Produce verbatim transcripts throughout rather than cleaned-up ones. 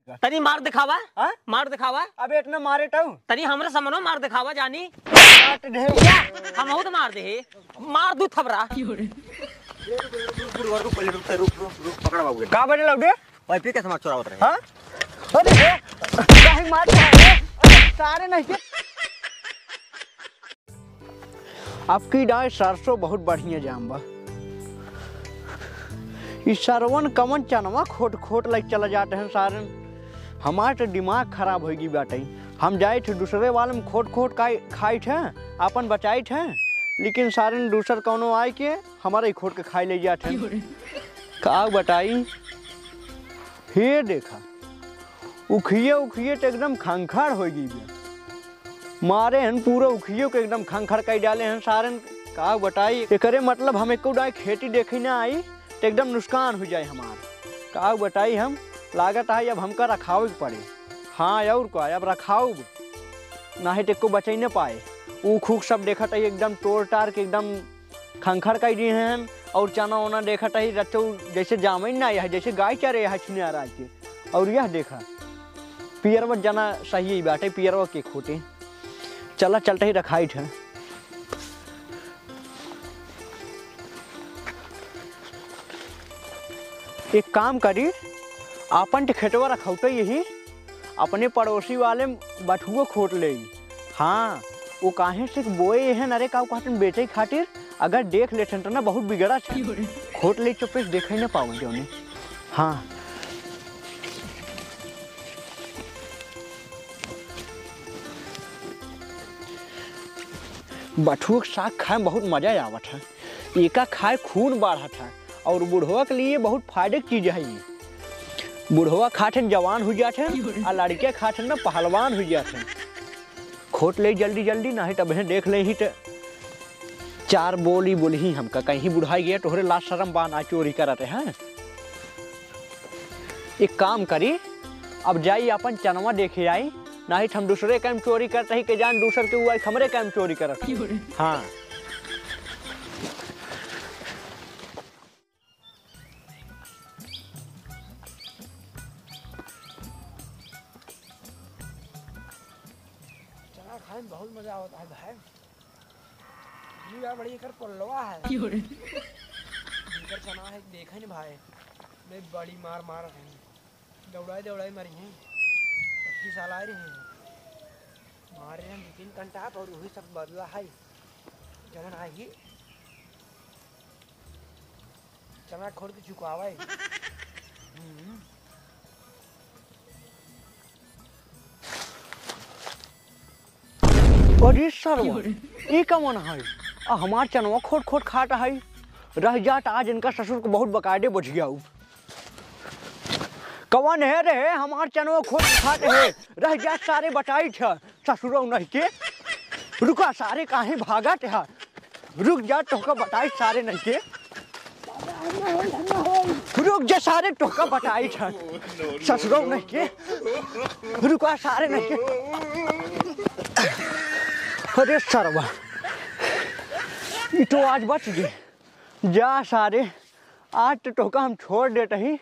तनी मार दिखावा। हाँ? मार दिखावा। अबे इतना मारे टऊ। तनी हमरे समनो मार दिखावा जानी। काट दे। क्या? हम बहुत मार दे। मार दू थबरा। रुक, रुक, रुक, रुक, रुक, रुक, रुक, रुक, पकड़ बाबू। का बने लौटे? भाई, फिर कैसे मार चोरावत रहे? हाँ? अरे, ए, काहे मार रहा है? अरे, सारे नहीं के। आपकी डाय सरसों बहुत बढ़िया जाम बा। ई सरवन कमन चनवा खोट खोट लाइक चला जात हैं सारन। हमार तो दिमाग खराब होइगी बाटे। हम जाइत है दूसरे वाले में खोट खोट का खाइत है, आपन बचाइत है, लेकिन सारन दूसर कौनो आए के हमारे ही खोट के खाई ले जात हैं। का बताई, हे देखा, उखिये उखिये तो एकदम खंखर होइगी बा। मारे हन पूरा उखियो के एकदम खंखर कई डाले हन सारन। का बताई, एकरे मतलब हम एको डाय खेती देखी ना आई तो एकदम नुकसान हो जाए हमार। का बताई हम, लागत है अब हमका रखावे के पड़े। हाँ और का, अब रखाउब, नाहीं तो एको बचे न पाए। ऊख ऊख सब देखत है एकदम तोड़ तार के एकदम खंखर कई दिए हैं। और चना वना देखत है रचो जैसे जामे ना है, जैसे गाय चरे है छिनारा के। और यह देखा, पियरवा जना सही ही बाटे, पियरवा के खोटे। चला, चलते ही रखाई थे। एक काम करी, आपन तो खेतवा रखौते यही, अपने पड़ोसी वाले बथुओ खोट ले। हाँ, वो काहे से बोए हैं, अरे का कहते हैं, बेचे खातिर, अगर देख लेते तो ना बहुत बिगड़ा था। खोट ले चुपे से देखे ना पावे जौने। हाँ। बथुआ के साग खाए में बहुत मजा आवत है। एका खाए खून बढ़त है और बुढ़वा के लिए बहुत फायदे के चीज है ये। बुढ़वा खाठन जवान हो जात है और लड़के खाठन ना पहलवान हो जात है। खोट ले जल्दी जल्दी, नहीं तब देख ले ही तो चार बोली बोली ही हमका कहीं बुढ़ाई गया तोहरे लाज शरम बा ना चोरी करत है। एक काम करी, अब जाई अपन चनवा देखे आई, नाहीं त हम दूसरे काम चोरी करत ही के जान दूसर के हुआ हमरे काम चोरी करत। हाँ। चना खाए में बहुत मजा आवत है भाई। ई बा बड़ी एकर पोलवा है। एकर चना है, देखे न भाई, मैं बड़ी मार मार रहे हैं, दौड़ाई दौड़ाई मारी हैं। पच्चीस साल आए रहे हैं, मारे हैं दो तीन घंटा पर वही सब बदला है। जगन आई चना खोट के चुकावे। हम्म। अरे सरवा, ई कवन है? आ हमार चनवा खोट खोट खात है। रह जात आज इनका ससुर को बहुत बकायदे बझियाऊ। कवन है रे, हमार चनवा खोट खात है? रह जात सारे बचाई छ। ससुरौ नहीं के। रुका सारे, काहे भागत है? रुक जा, तोहका बताई सारे नहीं के। रुक जा सारे, तोहका बताई छ। ससुरौ नहीं के। रुका सारे नहीं के। अरे सरवा, ई तो आज बच गए। जा सारे, आज तो तोहका हम छोड़ देत ही।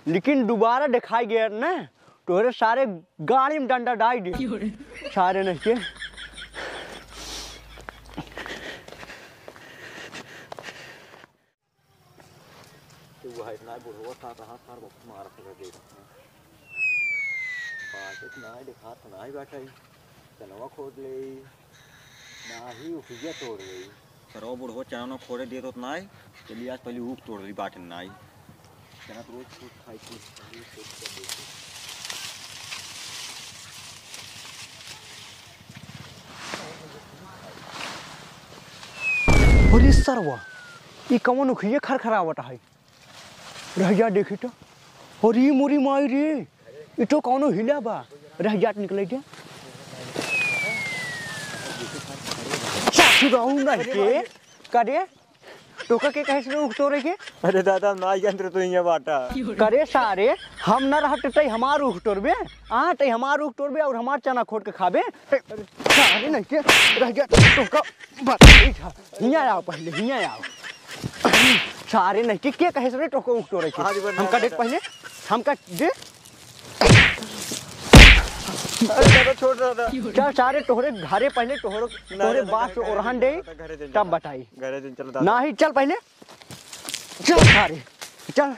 लेकिन दोबारा देखाई गया ना, तोहरे सारे गाड़ी में डंडा डाई दे। सारे नहीं के। तो वो है इतना बुढ़वा था, कहाँ सार बहुत मारत रह गई। बात इतना है, दिखात नहीं बैठा ही। चनवा खोट ले, ना ही उखिया तोड़ ले। सरवा बुढ़वा चना खोड़े देत होत नाई, चलिए आज पहले ऊख तोड़ ली, बाटे नाई। चना तो रोज खोट खाई थी, पहले खोट कर देते। अरे सरवा, ई कवन उखिया खरखरावत है? रह जा, देखी तो। अरे मोरी माई रे, ई तो कौनो हिला बा। रह जात निकले दे। सासुरौ नहीं के, का रे? तोका के कहे से ऊख तोरे के? अरे दादा, ना यंत्र तो इहाँ बाटा। का रे सारे, हम ना रहत तै हमार ऊख तोरबे? आ, तै हमार ऊख तोरबे और हमार चना खोट के खाबे? सारे नहीं के, रह जा, तोका बताई था। हियाँ आओ पहले, हियाँ आओ। सारे नहीं के, के कहे से रे तोका ऊख तोरे के? आज बन हमका देख पहले, हमका दे। छोड़ दादा। चल सारे, तोहरे घरे पहिले तोहरे, ना, तोहरे ना, बाप ना, से ना, ओरहन ना, दे, ना, घरे जन तब चला। बताई। घरे जन चला दादा। नाही, चल पहिले। चल सारे, चल।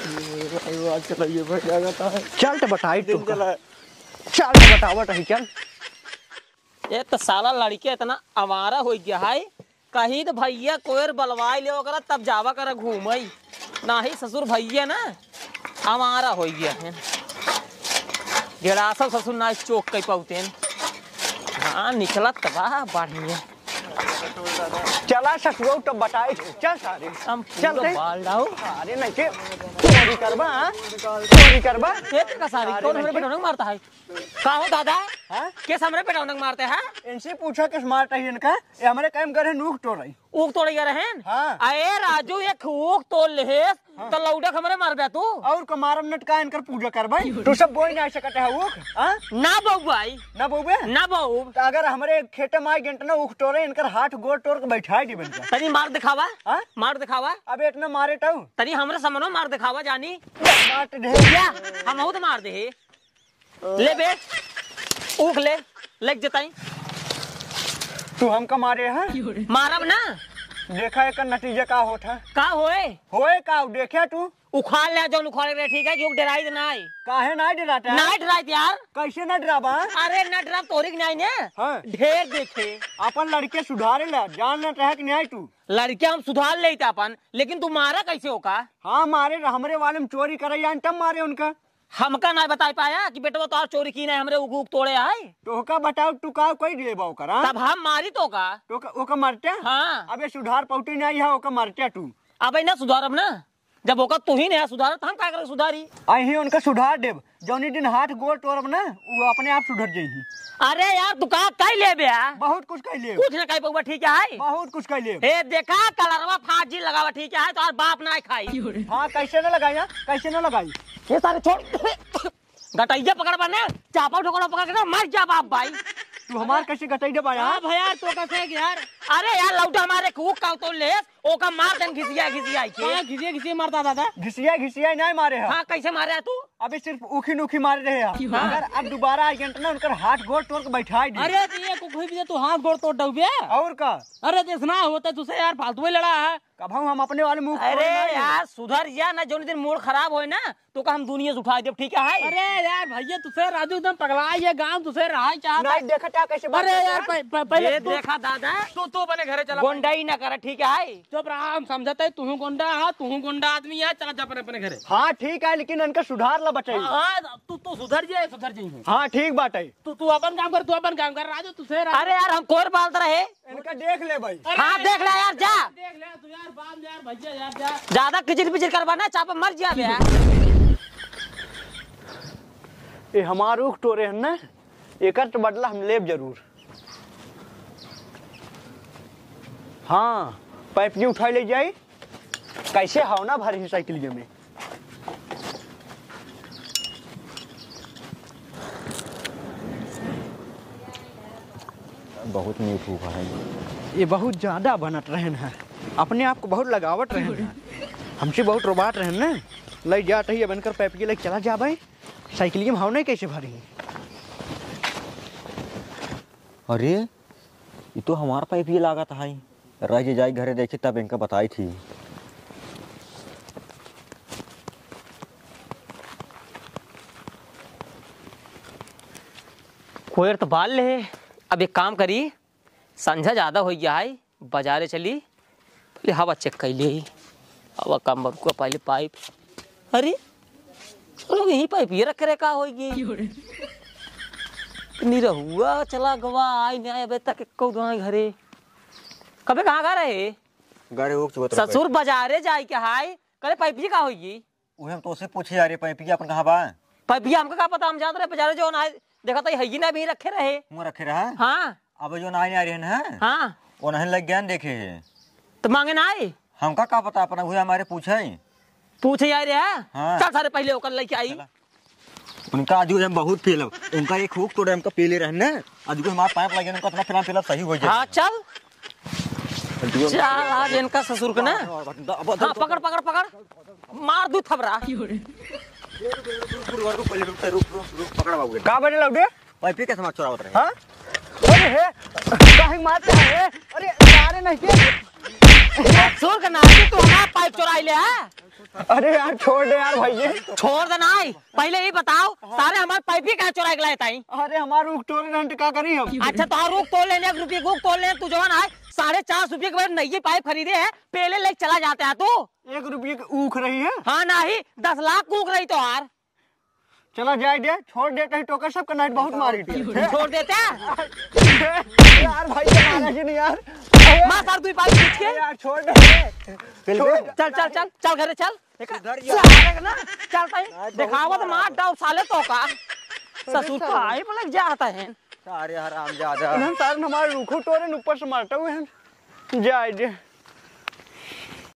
ये भाई, आज चला, ये भाई, क्या कहता है? चल तो बताई जन तू। चला। चल तो बतावत रही, चल। ये तो साला लड़के इतना आवारा होइ गया है, कहीं तो भइया कोयर बलवाई ले ओकरा, तब जावा करा घूमई। नाही ससुर भइया ना आवारा होइ गया है। गेड़ासल ससुर ना चोक कई पाउतेन। हाँ, निकलत बा बढ़िया। चला ससुरऊ तो बताई, चल सारे। हम चल पूरा ते। बाल डाउ। अरे नहीं के चोरी करबा, हाँ? चोरी करबा? ये का सारे, अरे कौन हमरे नहीं। बेटौनक मारता है? का हो दादा? हाँ? केस हमरे बेटौनक मारते हैं? इनसे पूछा केस मारता है इनका? ये हमरे काम करे ऊख तोड़ई। ऊख तोड़े गए रहेन? हाँ। अरे राजू, एक ऊख तोड़ लेहेस, हाँ। तो लौडक हमरे मार दे तू। और का मारब नटका इनकर पूजा करबई। तू सब बोई ना सकत है ऊख, हाँ? ना बउबाई। ना बउबे? ना बउब। तो अगर हमरे खेते में आई गेंटना ऊख तोड़े, इनकर हाथ गोड़ तोड़ के बैठाई दी बनकर। तनी मार दिखावा। हाँ? मार दिखावा। अब इतना मारे तो। तनी हमरे समनो मार दिखावा जानी। मार तो दे। या, हमहू तो मार दे। ले बे, ऊख ले, लेके जताई। तू हमका मारे है? मारब ना। देखा एकर नतीजा का होत है। का होए? होए का, देखे तू? उखाड़ ले जौन उखाड़े रहे, ठीक है, जो डराई दे नाई। काहे नाई डराता है? नाई डराई यार। कैसे ना डराबा? अरे ना डराब तोरी के नाई ने। हाँ। ढेर देखे। अपन लड़के सुधारे ला, जान ना रहे कि नहीं तू? लड़के हम सुधार लेते अपन, लेकिन तू मारा कैसे हो का? हाँ मारे, हमरे वाले में चोरी करे जान तब मारे उनका। हमका ना बताई पाया कि बेटवा तोहार चोरी की ना हमरे उगूक तोड़े आए। तो ओका बताओ, तू का कोई दिए बा ओकर, हाँ? तब हम मारी तो का? तो ओका, ओका मरते? हाँ। अबे सुधार पौटी नहीं है, ओका मरते तू। अबे ना सुधारब ना, जब ओका तू ही नहीं सुधार, तो हम का करे सुधारी? अही उनका सुधार देब, जौनी दिन हाथ गोड़ तोड़ब ना, वो अपने आप सुधर जाई। अरे यार, तू का कह लेबे आ? बहुत कुछ कह लेब। कुछ ना कह पउबा, ठीक है? बहुत कुछ कह लेब। ए, देखा, कलरवा फाजी लगावा, ठीक है? तोहार बाप ना खाई। हाँ, कैसे ना लगाई, हाँ? कैसे ना लगाई? ये सारे छोड़। गटैया पकड़बा ना, चापा ठोकरा पकड़ के ना, मर जा बाप भाई। तू हमार कैसे गटैया बा यार? हाँ भैया, तो कैसे है कि यार? अरे यार, लौटा हमारे कुक का तो ले, ओका मार देन घिसिया, घिसिया के। कहाँ घिसिया, घिसिया मारता दादा? घिसिया, घिसिया नहीं मारे है। हाँ, कैसे मारे है तू? अबे सिर्फ ऊखी नूखी मारे रहे हैं। हाँ। अगर अब दोबारा आ गेंट ना, उनकर हाथ गोड़ तोड़ के बैठाई दी। अरे, तो ये कुकुर भी तू हाथ गोड़ तोड़ डूबे। और का? अरे, तो इसना होता तुझसे यार, फालतू में लड़ा है। कबहू हम अपने वाले मुंह अरे खोले नहीं। यार, सुधर जा ना, जौन दिन मूड खराब होए ना, तो का हम दुनिया से उठा देब, ठीक है? अरे यार भैया, तुझसे राजू एकदम पगला है ये गांव, तुझसे रहा ही चाहता। नहीं, देखा क्या कैसे बात अरे करता यार, है? पह-, पह-, पहले ये तू देखा दादा। तू, तू अपने घरे चला। गोंडाई ना कर, ठीक है? चुप रहा, हम समझते हैं, तू गोंडा है, तू गोंडा आदमी है, चला जा अपने, अपने घरे। हाँ, ठीक है, लेकिन इनका सुधार ला बचाई। हाँ, हाँ, तू, तू सुधर जाए, सुधर जाए। हाँ, ठीक बात है। तू, तू अपन काम कर, तू अपन काम कर, राजू, तुझसे राजू। अरे यार, हम कोयर पालत रहे। इनका देख ले भाई। अरे हाँ, यार, देख ले यार, जा। देख ले तू यार, बांध यार, भैया यार, जा। ज्यादा किचिर पिचिर करबा ना, चापा मर जाबे यार। ये हमार ऊख तोड़े हैं ना, एकर तो बदला हम लेब जरूर। हाँ, पाइप की उठाई ले जाई, कैसे हवना भरी साइकिल में। बहुत मीठ हुआ है। ये बहुत ज्यादा बनत रहन है, अपने आप को बहुत लगावट रहन है, हमसे बहुत रोबात रहन ना। ले जात ही, अब इनकर पैप के लेके चला जा भाई, साइकिल में हवना कैसे भरी। अरे, ये तो हमार पाइप ही लागत है। रह जे जाई घरे देखी तब इनका बताई थी। कोयर तो बाल ले, अब एक काम करी, संझा ज्यादा हो गया है, बाजारे चली, पहले हवा चेक कर ली। हवा कम बरुआ पहले पाइप। अरे, चलो यहीं पाइप ये रख करे का होई गई? निरहुआ चला गवा, आई नहीं आए अबे तक एको दुआई घरे। कबे कहाँ गा रहे? गाड़ी उक चुकत रहे। ससुर बाजारे जाए के हाय, करे पाइप ये का होई गई? उहे हम तोसे पूछे जा रहे, पैपिया अपन कहाँ बा? पैपिया हमका का पता, हम जात रहे बाजारे, जौन आए देखत ही, हइये ना अभी रखे रहे। हुआं रखे रहा? हाँ। अब जौन आए आ रहे हैं ना? हाँ। वो नहीं लग गया न देखे है। तो मांगे ना आए? हमका का पता, अपना उहे हमारे पूछे। पूछे आए रहे हैं? हाँ। चल सारे पहले ओकर लेके आई। चला। उनका आज हम बहुत पेलब, उनका एक हुक तोड़े हमका पेले रहन ना, आज को हमारा पाइप लगे, उनका अपना फिलहाल पेलब सही हो जाए। हाँ, चल। चल, आज इनका ससुर के ना। हाँ, पकड़, पकड़, पकड़, मार दू थबरा। रुक, रुक, रुक, रुक, रुक, रुक, पकड़ बाबू। का बने लौटे? पाइप के सामान चोरावत रहे। हाँ? अरे हे, काहे मारते हैं? अरे, अरे नहीं के। ससुर के नाती तू हमार पाइप चोराई ले, हाँ? अरे यार, छोड़ दे यार भैया। छोड़ दे नाई, पहले ई बताओ, सारे हमार पाइप ही कहाँ चोराई के लाए ताई? अरे हमार ऊख तोड़ लेन त का करी हम? अच्छा, तोहार ऊख तोड़ लेन, एक रुपये के ऊख तोड़ लेन, तू जवन है, साढ़े चार सौ रुपये के बजाय नई पाइप खरीदे है, पेले लेके चला जाते है तू। एक रुपये के ऊख रही है? हाँ, नाहीं, दस लाख के ऊख रही तोहार। चला जाए दे, छोड़ दे, कहीं टोकर सब के नाइट बहुत मारी थी। छोड़ देते हैं। यार भाई, ये मारा कि नहीं यार? मार सार दुई पाइप खींच के। यार, छोड़ दे। चल, चल, चल, चल घरे चल। इधर जा। सारे के ना, चल तई। आज बहुत दिखावत मारा। मार डाल साले तो का। ससुर पाइप लग जाता है। सारे हरामजादा। इन्हन सारे हमारे रूखो तोरे न ऊपर से मारता हुए हैं। जाए दे।